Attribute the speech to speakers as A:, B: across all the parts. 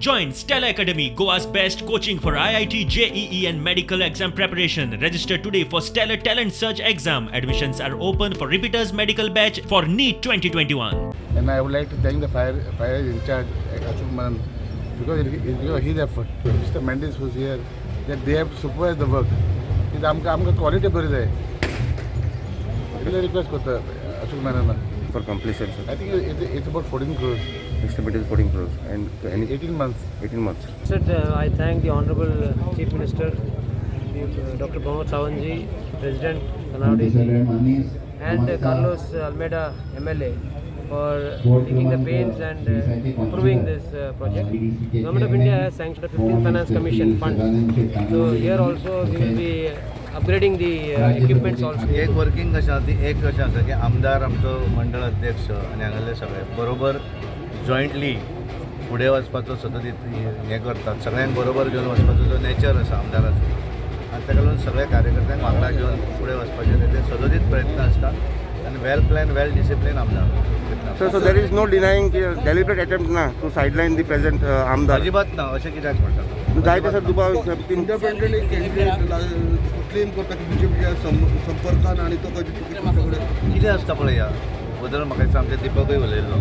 A: Join Stellar Academy, Goa's best coaching for IIT, JEE and medical exam preparation. Register today for Stellar Talent Search exam. Admissions are open for repeaters medical batch for NEET 2021.
B: And I would like to thank the fire in charge, Ashok Manan, because it is because of his effort, Mr. Mendes who's here, that they have to supervise the work. कित्याक आमकां आमकां quality बरी जाय, इतलें request करता अशोक मेनना.
C: For completion, sir?
B: I think it's about 14 crores.
C: Estimate is 14 crores and any
B: 18 months.
C: 18 months.
D: Sir, I thank the Honorable Chief Minister, Dr. Pramod Sawant ji, President Tanavade ji, and Carlos Almeida MLA for taking the pains and approving this project. Government of India has sanctioned 15th Finance Commission funds. So here also we will be upgrading the equipments also.
E: एक working कशें आसा ती एक कशें आसा की आमदार आमचो मंडळ अध्यक्ष आनी हांगासरले सगळे बरोबर जॉयंटली फुडें वचपाचो सतत हें करतात, सगळ्यांक बरोबर घेवन वचपाचो जो नेचर आसा आमदाराचो, आनी ताका लागून सगळ्या कार्यकर्त्यांक वांगडा घेवन फुडें वचपाचें तेजे सदोदीत प्रयत्न आसता आनी वेल प्लॅन वेल डिसिप्लीन आमदार.
C: Sir, so there is no denying deliberate attempt na to sideline the present आमदार?
E: अजिबात ना, अशें कित्याक म्हणटा?
C: जाय ते सर दुबाव
F: इंडिपेंडंट एक कॅन्डिडेट क्लेम करता की बीजेपीच्या संपर्कान आनी तो खंय
E: कितें आसता पळया बदल. म्हाका दिसता आमच्या दीपकूय उलयल्लो,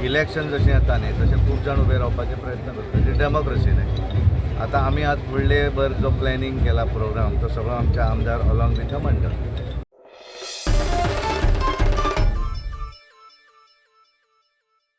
E: इलेक्शन जशें येता न्ही तशें खूब जाण उबे रावपाचे प्रयत्न करता, ती डेमोक्रेसी न्ही. आतां आमी आज फुडले भर जो प्लॅनिंग केला प्रोग्राम तो सगळो आमच्या आमदार अलॉंग विथ the मंडळ.